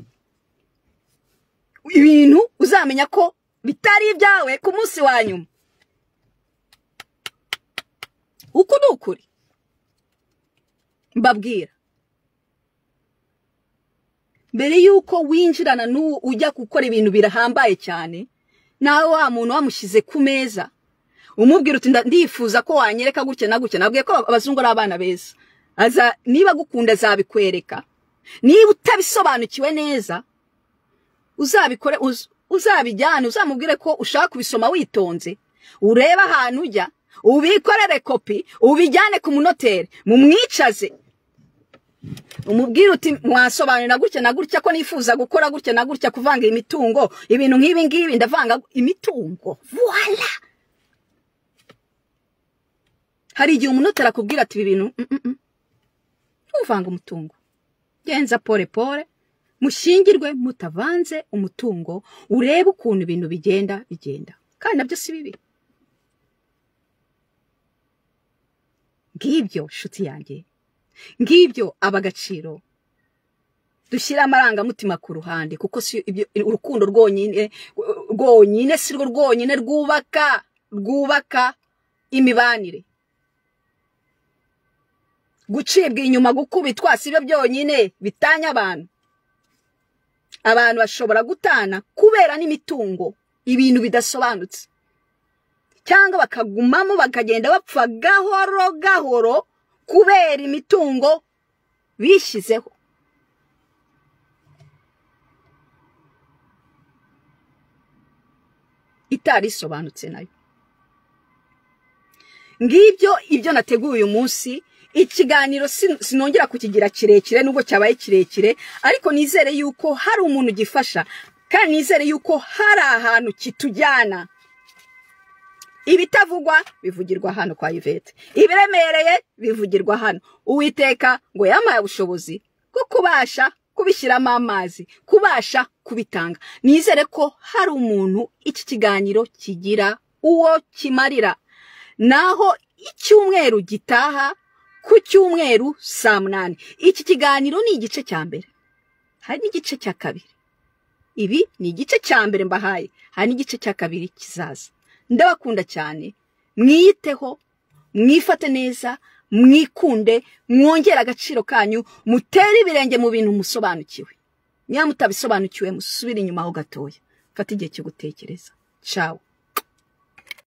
ibintu uzamenya ko bitari ibyawe ku munsi wa nyuma. Uku ni ukuri mbabwira. Mbere yuko winjirana n'uwo ujya gukora ibintu birahambaye cyane, nawe wa muntu wamushyize ku meza umubwira uti ndifuza ko wanyereka gutya na gutya. Nabwiye ko abazungu ari abana beza, aza niba gukunda azabikwereka. Niba utabisobanukiwe neza uzabikore, uzabijyane, uzamubwire ko ushaka kubisoma witonze, urebe ahantu ujya, ubikorere kopi, ubijyane ku munoteri, mumwicaze, umubwire uti mwasobanurira gutya na gutya ko nifuza gukora gutya na gutya, kuvanga imitungo, ibintu nk'ibi ngibi, ndavanga imitungo. Voila. Hari igihe umunoteri akubwira ati ibi bintu ntuvanga umutungo, genza pole pole, mushyingirwe mutavanze umutungo, urebe ukuntu ibintu bigenda bigenda, kandi nabyo si bibi. Ngibyo nshuti yanjye, ngibyo abagaciro. Dushyira amarangamutima ku ruhande, kuko si ibyo urukundo rwonyine rwonyine si rwo rwonyine rwubaka imibanire. Gucibwa inyuma, gukubitwa si byo byonyine bitanya abantu. Abantu bashobora gutana kubera n'imitungo, ibintu bidasobanutse, cyangwa bakagumamo bakagenda bapfa gahoro gahoro kubera imitungo bishyizeho. Itari isobanutse nayo. Ngibyo ibyo nateguye uyu munsi. Ikiganiro sinongera kukigira kirekire nubwo cyabaye kirekire, ariko nizere yuko hari umuntu gifasha, kandi nizere yuko hari ahantu kitujyana. Ibitavugwa bivugirwa hano kwa Yvette, ibiremereye bivugirwa hano. Uwiteka ngo yampaye ubushobozi bwo kubasha kubishyiramo amazi, kubasha kubitanga. Nizere ko hari umuntu iki kiganiro kigira uwo kimarira. Naho icyumweru gitaha ku cyumweru saa 8. Iki kiganiro ni igice cya mbere, hari n'igice cya kabiri. Ibi ni igice cya mbere mbahaye, hari n'igice cya kabiri kizaza. Ndabakunda cyane, mwiyiteho, mwifate neza, mwikunde, mwongere agaciro kanyu, mutere ibirenge mu bintu musobanukiwe. Niba mutabisobanukiwe musubire inyuma ho gatoya, fata igihe cyo gutekereza. Ciao.